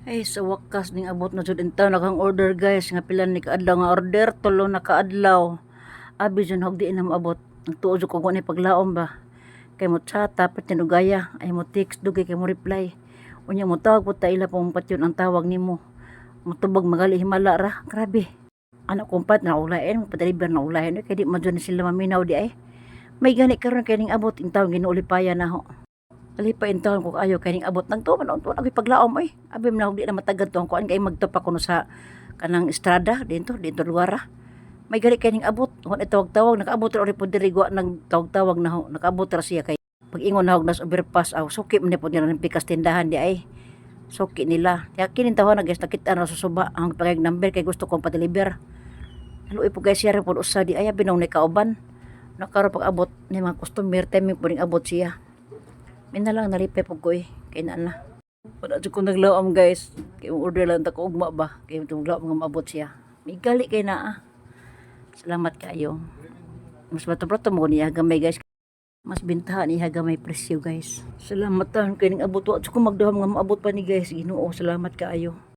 Ay, sa wakas ning abot na jud intawon akong order, guys, nga pila ni kaadlaw nga order, 3 na kaadlaw. Abi jud og di na moabot. Nagtuo jud ko ni paglaom ba. Kay mo chat tapos tinugaya, ay mo text, dugay kay mo reply. Unya mo tawag po ta, ila pong patyon ang tawag nimo. Motubag magali himala ra. Grabe. Ano kung pat na ulain, pa-deliver na ulain kay di man jud ni sila maminaw di ay. May gani karon kay ning abot intawon, ginuulipaya na ho. Kalipay intawon ko kaayo kay ning abot. Nagtuo man unto ako paglaom oy. Abi man di na matagad to ang kuan kay magtopa kuno sa kanang estrada dito dito lugar. May gani kay ning abot. Kung tawag-tawag, nakaabot ra ori pod diri, wa nang tawag-tawag na ho. Nakaabot ra siya kay pag ingon na og nas overpass aw suki man ni pod nila ng pikas tindahan di ay. Suki nila. Kaya kining tawa na, guys, nakita na sa suba ang pagay number kay gusto kong pa-deliver. Haluoy po guys, siya pod usa di ay binong ni kauban. Nakaro pag abot ni mga customer, timing po ning abot siya. Mina lang nalipay po ko eh. Kay na na. Wala jud ko naglaom, guys. Kay order lang ta ko ugma ba. Kay tunglaom nga maabot siya. May gali kay naa. Salamat kayo. Mas bato-bato mo niya gamay, guys. Mas bintahan niya gamay presyo, guys. Salamat taon kay ning abot. Wa jud ko magdahom nga maabot pa ni, guys. Ginoo, salamat kaayo.